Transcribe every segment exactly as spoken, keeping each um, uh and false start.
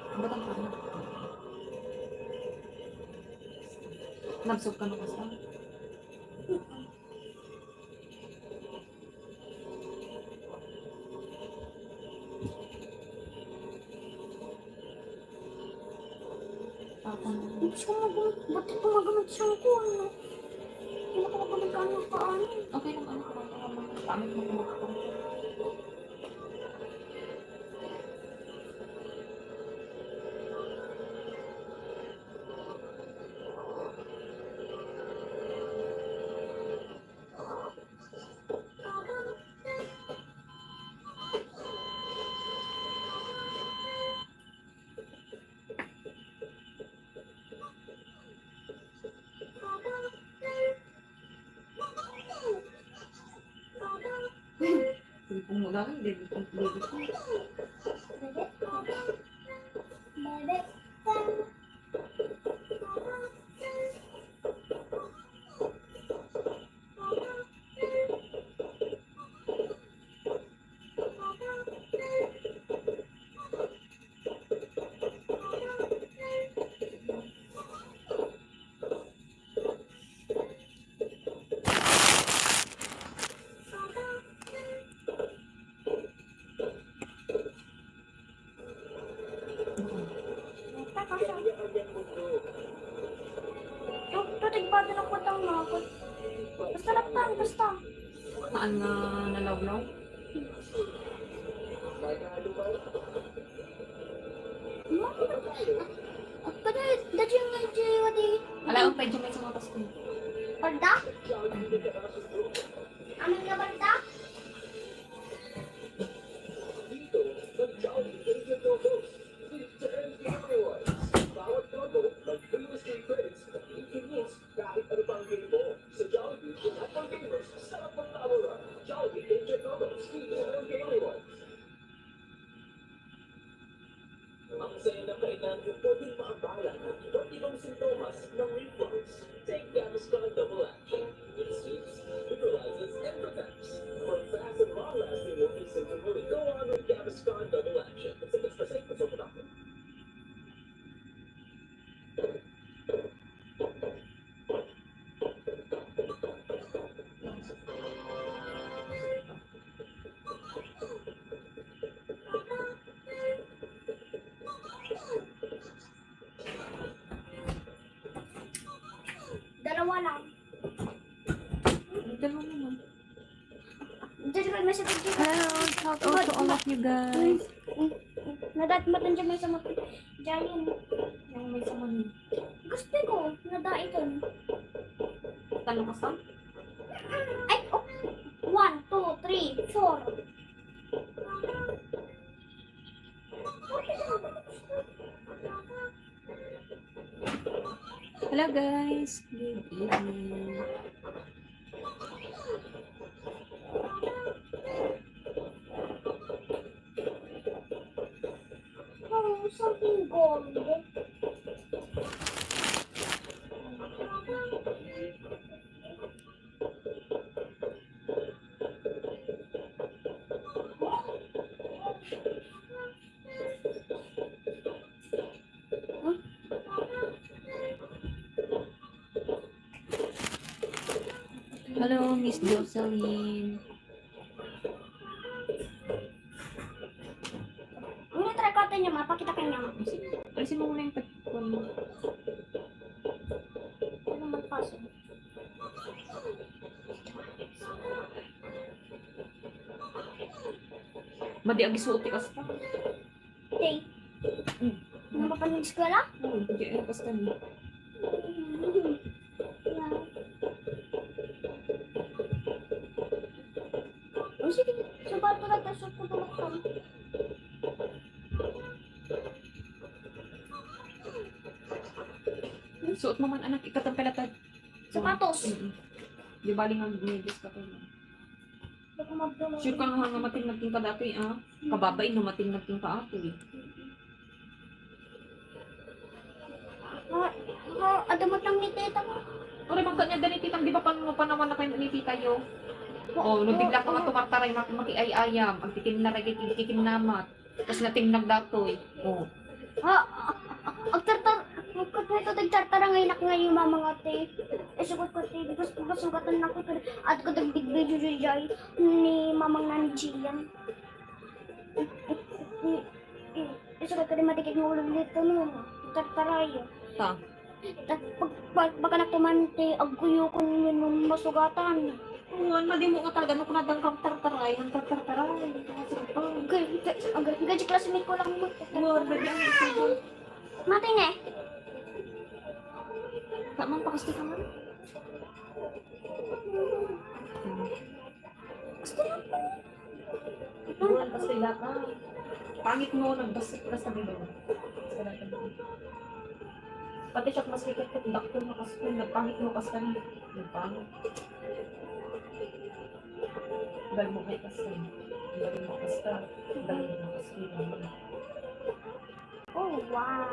Ang batang ka na. Nabsog ka na kasta? Tapon. Gusto ko magamit, ba't ito magamit sa ko, ano? Hindi ko magamit, ano, paano? Okay lang, ano, kung ano, ano, paano mo kung Cellphone mo lang, debit card, debit card. Tutig ba din ang putang nakot? Basta lang, basta. Saan nga nalawlaw? Kada, dati yung medyo, wadi. Ala, ang pwede may sumatas ko. Palda? Amin nga palda? Ang saya ng kainan pwedeng maabala ng iba't ibang sintomas ng reflux. Take Gaviscon Double Action. It soothes, neutralizes, and protects. For fast and long-lasting working symptom relief, go on with Gaviscon Double Action. It's a mix of safe and soft. Dalawa lang. Dalawa naman. Diyan ka may sa pagkita. Hello, shout out to all of you guys. Nadat mo dyan may sa mga giant. Yung may sa mga. Gusto ko, nadaitan. Tanong ka sa? Ay, oh. One, two, three, four. Hello guys, good evening. Oh, something gold. Hello, Miss Jocelyn. Ano, try ko ata niya, mapakita ko niya. Alisin mo muna yung pagkuhan mo. Ano magpasok? Madi agisuot ti kasta. Tay. Hmm. Ano ka pa ng eskwela? Oo, pwede ay kasta niya. O sige, subat ko lang, tapos ko tumaktan. Suot mo man, anak, ikatampay latad. Sapatos. Mm-mm. Di bali nga, medyas ka pa. Baka mabdala. Sure ka nga nga matinag ka dati, ah? Kababain no matinag ka ati. Ha, ha, adamat lang ni tita ko. Uri, magkanya dali titang, di ba, pan-, panawan na kayo ni tita yo? Oh, no bigla ka nga tumartaray, mak-, makiay-ayam, agtitimnar, agkikim-, kikim namat. Tas natimnag datoy. Oh. Ha? Agtartar-, agtartar-, agtartara ngay nak ngay mamang ate. Eh, sugot ko, ate, gusto ko sugatan na ko, ate. At ko dagdig video jay ni mamang nani Gian. Isu ka kadi matikit nga ulo dito, no? Tartaray. Ta. Ta-, pag, pag, pagkanak ti man ti agkuyukon nga no masugatan. Wan, madimo ka talaga, no, kunadang kang tartaray, ang tartaray. Agay, agay, agay, classmate ko lang mo. Wan, madimo ka. Matay na eh. Kaman, pakasti ka man. Buwan, Kastila ka. Pangit mo, nagbasik ka sa bilog. Pati siya mas kikit, dakto mo, kas-, nagpangit mo, kas-, nagpangit. Dahil mo kay kas-, dahil mo kas-, dahil mo kas-, Oh, wow.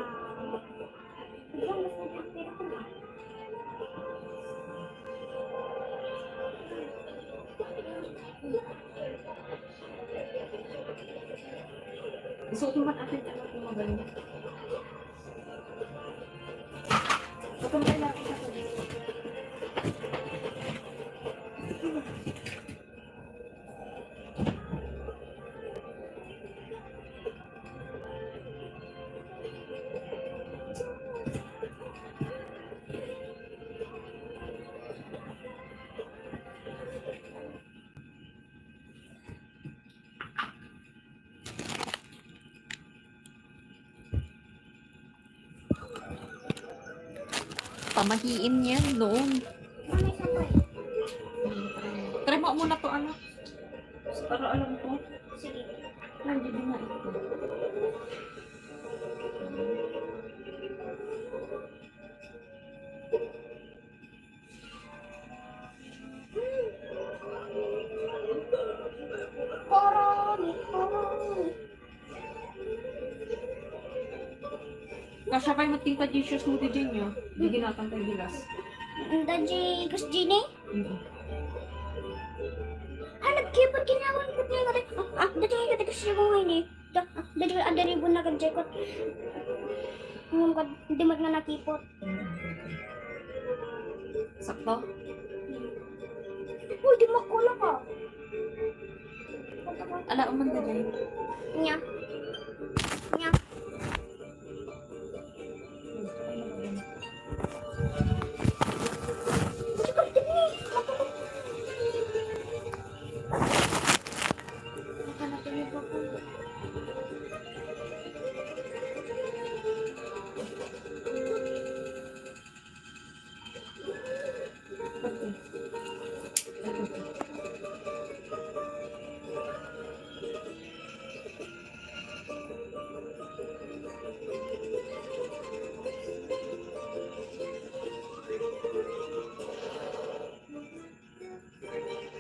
Isuot mo man atin, ano, kung maganda. Ito mo lang. Pamahiin yan doon. Mami, saan pa? Try mo muna to, anak. Para alam ko. Sige. Nandiyan na ito. Kasya kay matingkad yung shoes mo, di dyan yun. Di ginatang kay gilas. Daddy, Gus Genie? Mm. Ah, nagkipot kinawan ko niya. Ah, ah, daddy, daddy, Gus Genie. Da-, dali, ah, dali, buna ka, Jekot. Ngem kad, di met nga nakipot. Sakto? Uy, di makulak, ah. Ala, umanda dyan. Nya. Nya.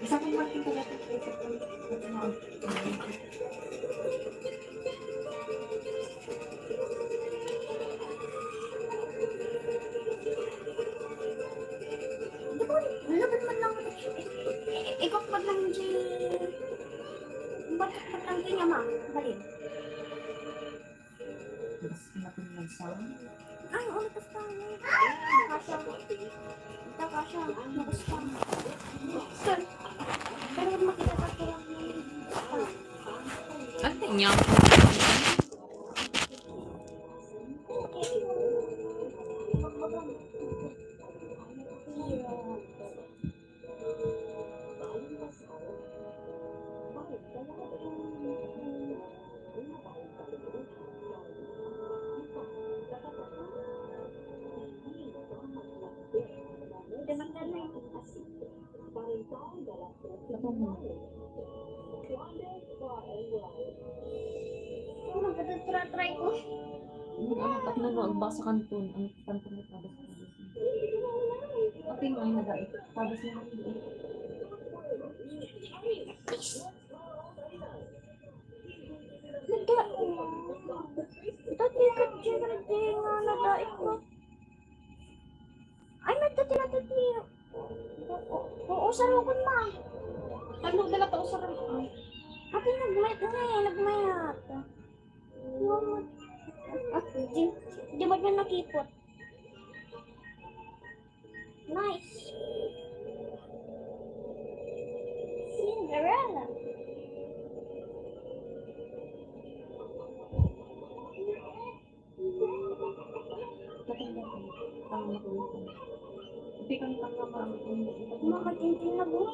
Isa kong marking ko dati. Di ba, laban man lang. Ikot man lang di. Ba't man lang di niya, ma? Balin. Mas matingnan sa Ay, ulitas tayo. Kasha. Ito, Kasha. Nagustuhan. Sir, pero makita ka ko lang. Ano niya? Ano, try ko. Ano, ano, ano, agbasa kanton. Ang kanton na tabas. Pati nga yung nagait. Tabas na yung nagait. Nagdala ko. Dati ka dyan, dati nga nagait ko. Ay, nagdati na dati. Oo, oo, sarukon, ma. Ate, nagmayat na eh, nagmayat. Di, di mo na nakipot. Nice. Cinderella. Makatintin na bunga.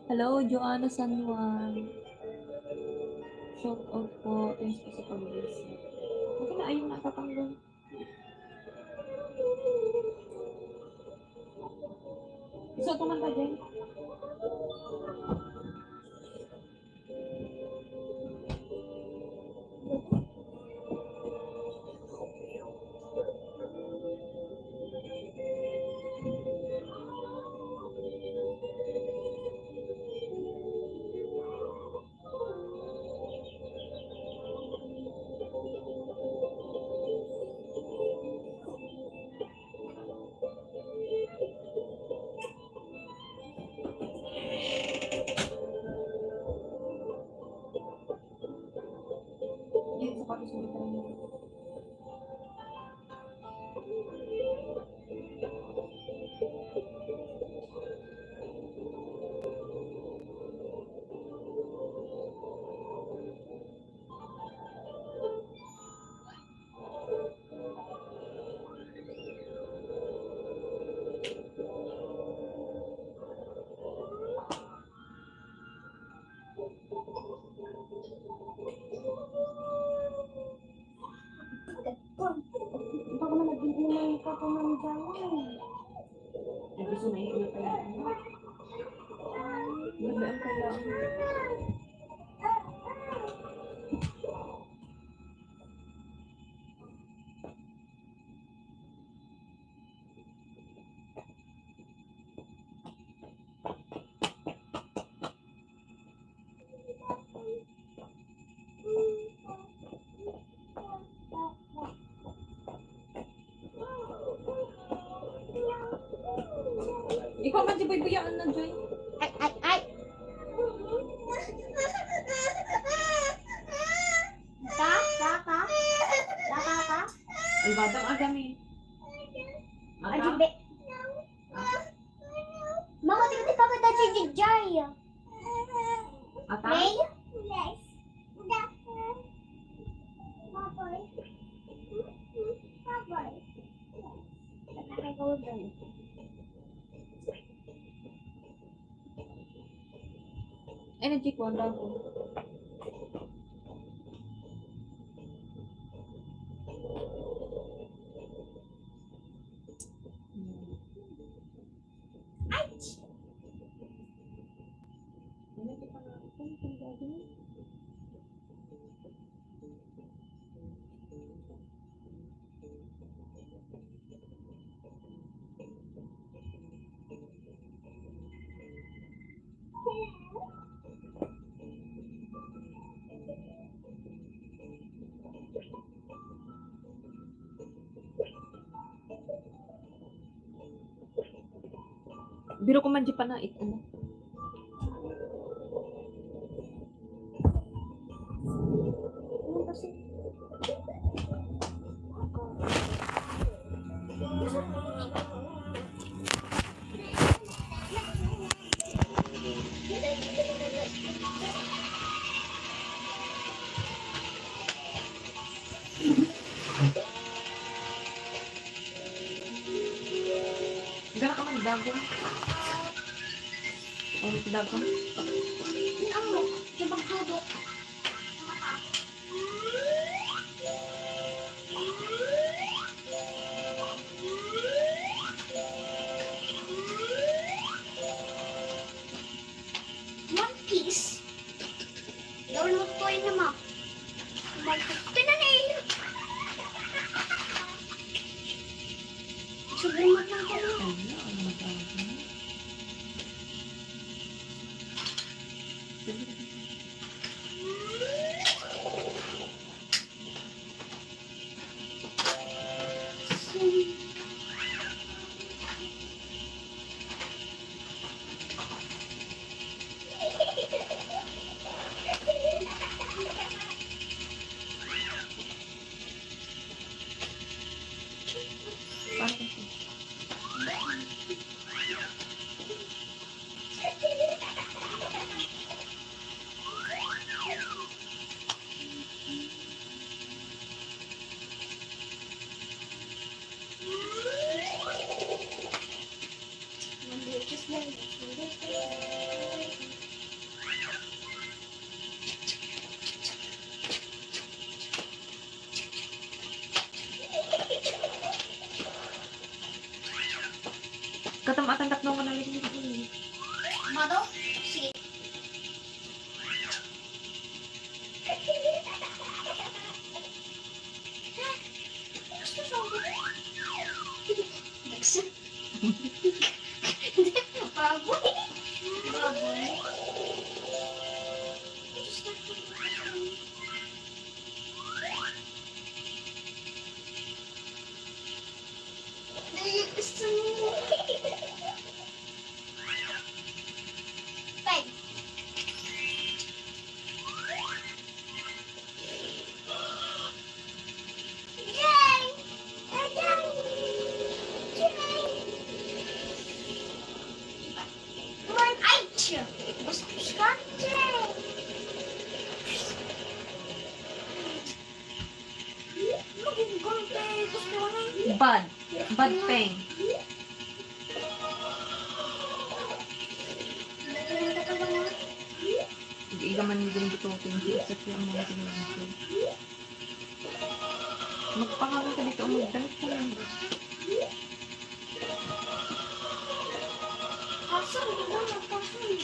Hello, Joanna San Juan. Shout out po. Thanks po sa pag-visit. Okay na, ayun na, tatanggal. Isuot mo man ka, Jen. Baka naman naging umay ka pa ng jalan. Ay, gusto na yun. Ganda ang kailangan. Ikaw man di buybuyaan na, Joy. Ay, ay, ay! Ta? Ta ka? Ta ka ka? Ay, batang agami. Ay, Ata? Di be. Mama, di ka di pagkita si Jijay. Ata? Play? Yes. Energy ko, ang dami. Biro ko man di panait, ano? Gara ka man dagon. Ang dagon. Ang mo, di magdudok. One piece. Daw na ko na, ma. Pinanay. Sobrang matang ka na. Ay, ano, ano, ano, ano. Katam-atan tapno nga nalaglag. Mado? Sige. Gusto sa ako. Nagsa-, baboy. Baboy. Gusto mo? Five. Yay! Yay! Yay! One, ay, tiyo. Gusto ko siya. Yay! Bad. Bad peng. Hindi ka man yung gusto ko, hindi sa kaya mo yung gusto. Magpangalan ka dito, magdala ka lang. Asan? Ano? Asan?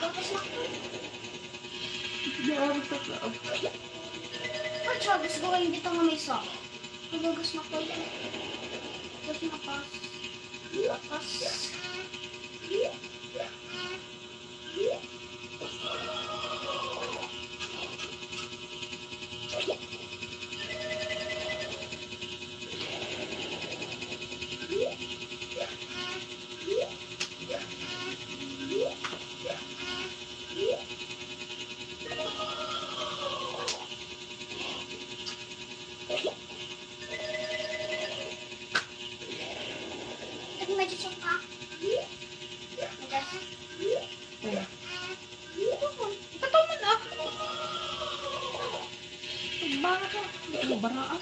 Gatas na ko. Grabe ka, Cloud. Ay, siya, gusto ko yung dito nga may isa. Magagas na ko. Tapos mapas. Mapas. Nagmadichok ka? Magas? Ay. Ito man, ah. Nagbara ka. Ano, baraan?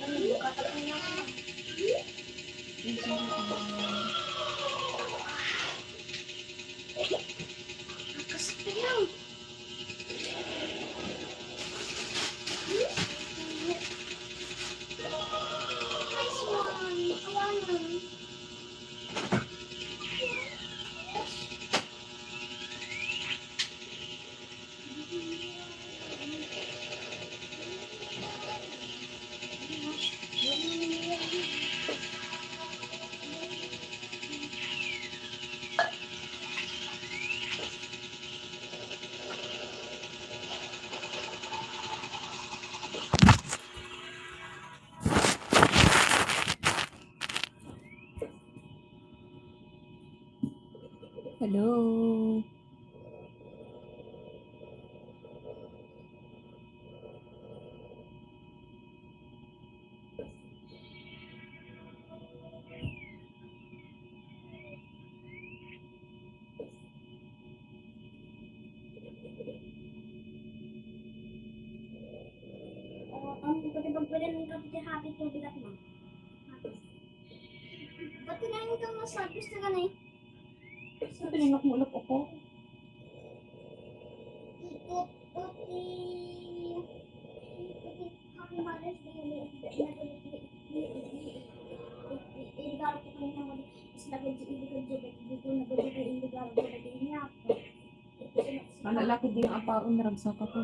Ano, katapon niya ako. Kasakit lang. Nice one. Awanan. Hello. Ang pwede bang pwede ng kapit-kapit ko bigat mo? Ba't kinain ka mas hapis na ganun? Sa tinanok mo, ulap ako. Ikot, ikot, ikot, ikot, Manalakid din ang paon, naragsak ako.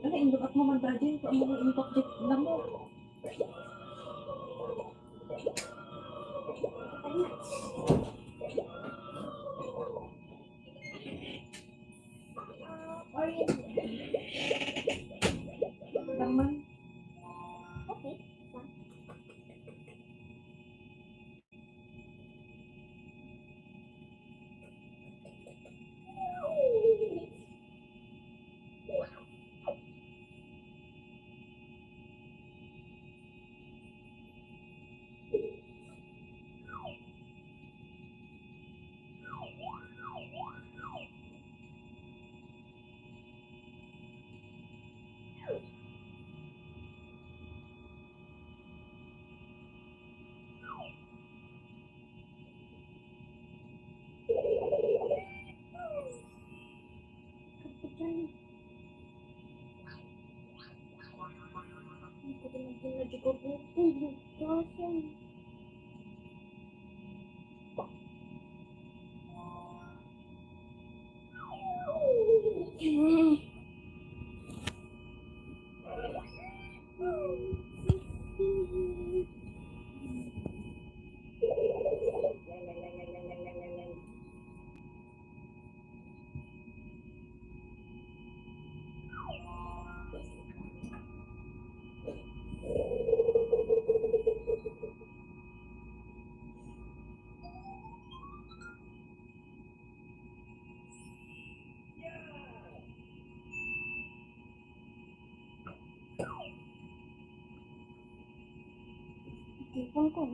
Ano, indok at mo man, Brad, yun, kung ano, indok, di, alam mo. Naman. Okay. Ewan ko.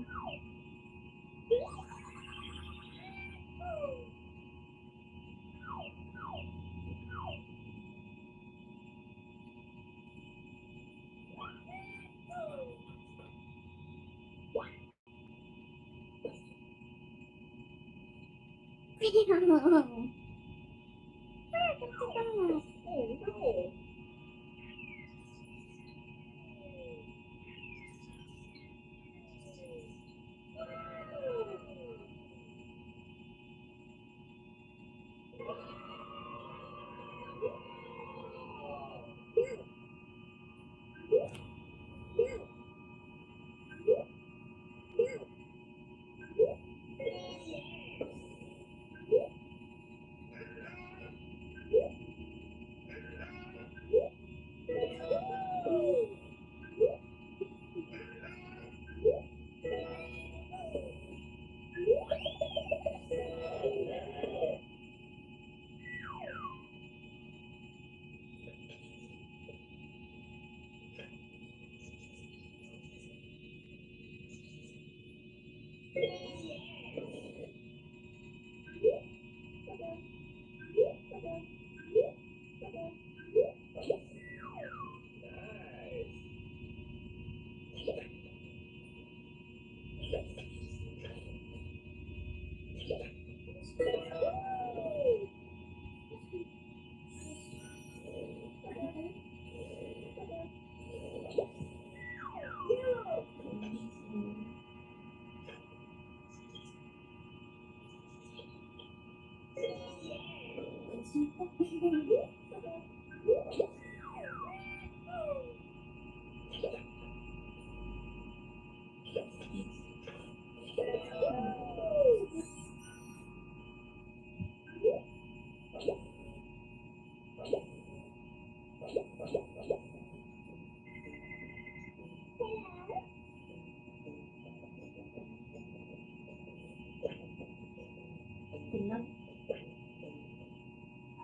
Tingnan.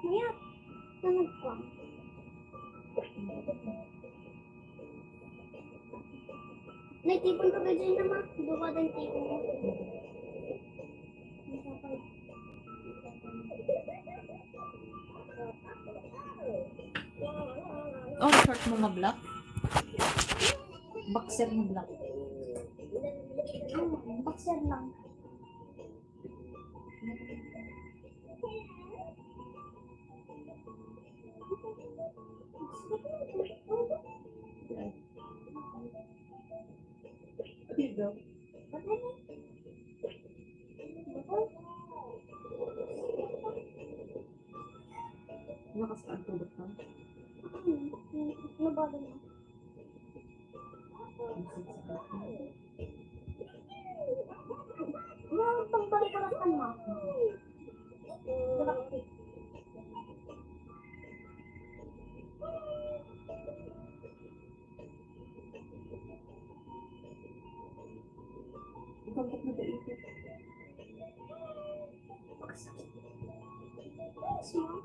Mayat. Nangagpang. Naitipon ko ba dyan naman? Duwa din tipon mo. Oh, short mo nga black? Boxer nga black. Ah, boxer lang. Lakas ka ang tulog ka? Nabalo na. Ang sipsip ka. Yung pambalik ko lang, ano? Galactic. Ikaw, ba't nag-iipit? Pakasakit. Ayos mo.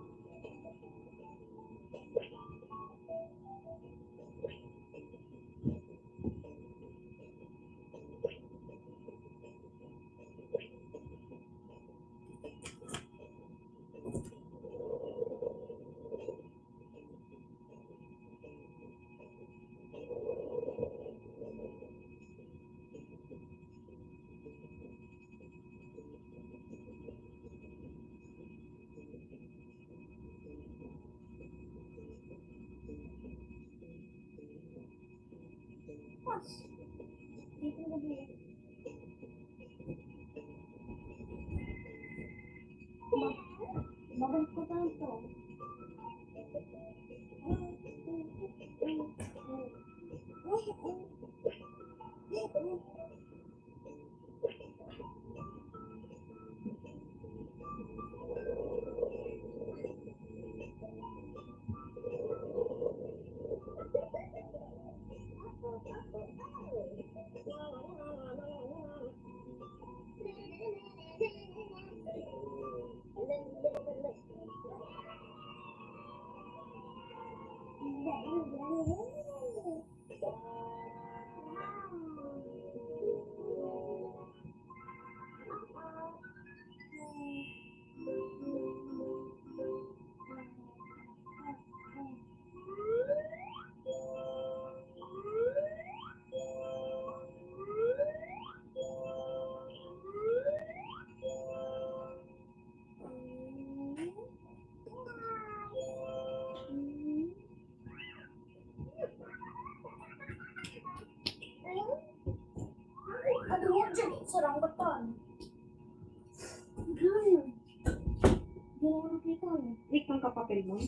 Papapel mo?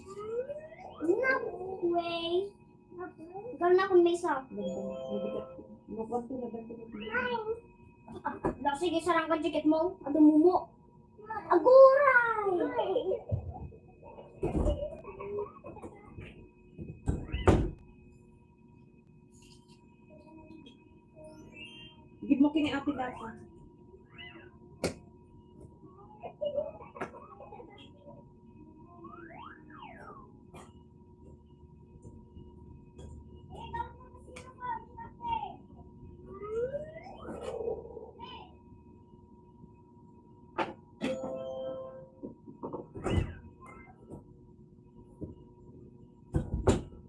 No way. Gal na kun may isa. Ganda na. Mabigat. Makuha ko na ganda na. Ah, sige, sarang ka jacket mo. Adu mo mo. Aguray! Give mo kini ate data.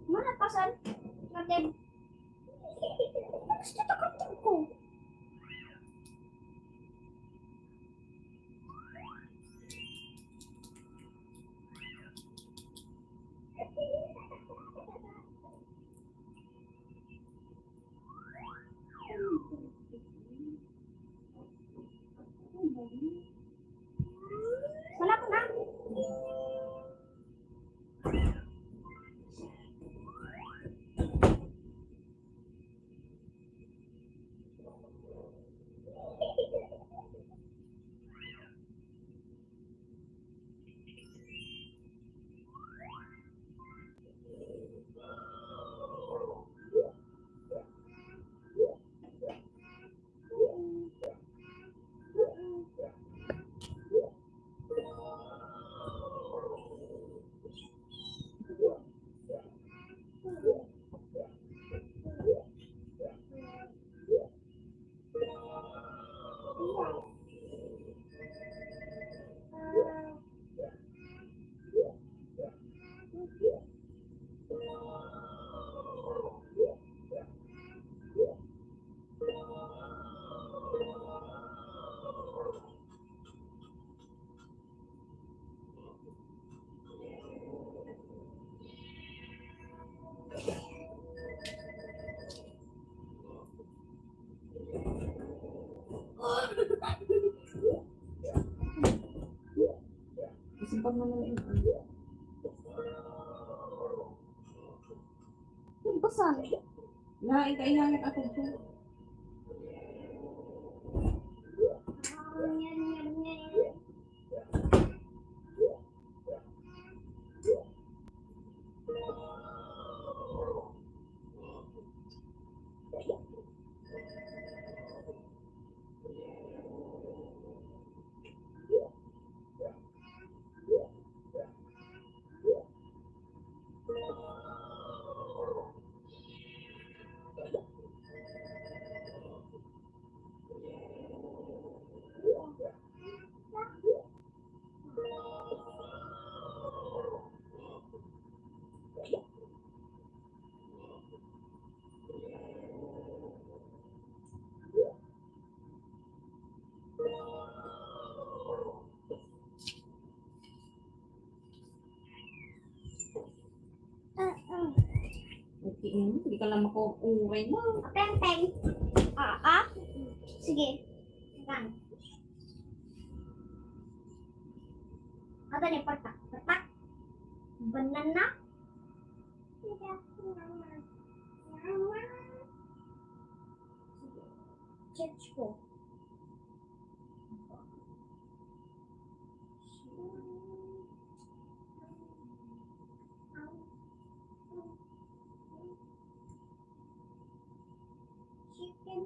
Mana pasan? Natin. Gusto ko. Wala ko na. Isimpan mo na lang yung ano. Nagbasan. Lain ka, ihangat ako po. Okay, hmm, di ka lang makuha ang uray mo. Peng, peng. Ah, ah. Sige. Lang. Ada ni patak. Patak. Banana. Sige. Church ko. Chicken.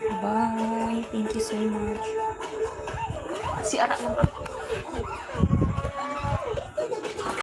Bye. Thank you so much. Si Ara lang ako.